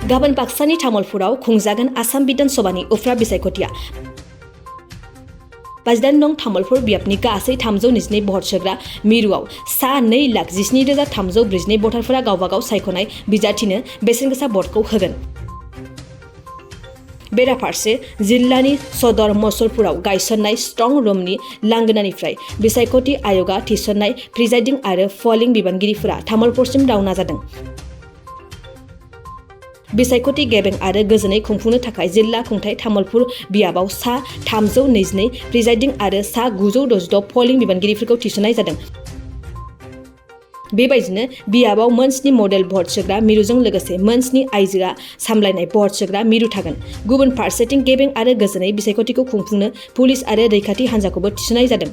गाबोन बाक्सानि तामुलपुराव खुंजागोन आसाम बिधान सभानि उफ्रा बिसायख'थिया 58 नं तामुलपुर बियाबनि गासै 322 भट सोग्रा मिरुआव सा 2,17,342 भटारफोरा गावबागाव सायख'नाय बिजाथिनो बेसेनगोसा भटखौ होगोन। बेराफारसे जिल्लानि सदर मसलपुराव गायसननाय स्ट्रं रुमनि लांगोनानिफ्राय बिसायख'थि आय'गा थिसननाय प्रिजाइडिं आरो पलिं बिबानगिरिफोरा तामुलपुरसिम दावना जादों। बिसायख'थि गेबें आरो गोजोनै खुंफुंनो थाखाय जिल्ला खुंथाय तामुलपुर बियाबाव सा 322 प्रिजाइडिं आरो सा 966 पलिं बिबानगिरिफोरखौ थिसननाय जादों। बेबायदिनो बियाबाव मोन 7 मडेल भट सोग्रा मिरुजों लोगोसे मोन 7 आइजोआ सामलायनाय भट सोग्रा मिरु थागोन। गुबुन फारसेथिं गेबें आरो गोजोनै बिसायख'थिखौ खुंफुंनो पुलिस आरो रैखाथि हान्जाखौबो थिसननाय जादों।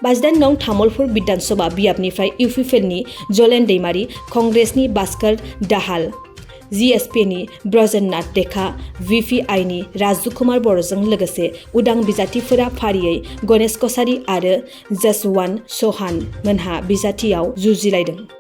58 नं तामुलपुर बिधान सभा बियाबनिफ्राय इउपिपिएलनि जलेन दैमारी, कंग्रेसनि भास्कर दाहाल, जिएसपिनि ब्रजेननाथ देखा, भिपिआइनि राजु कुमार बर'जों लोगोसे उदां बिजाथिफोरा फारियै गणेश कछारी आरो जसवन्त चौहान मोनहा बिजाथियाव जुजिलायदों।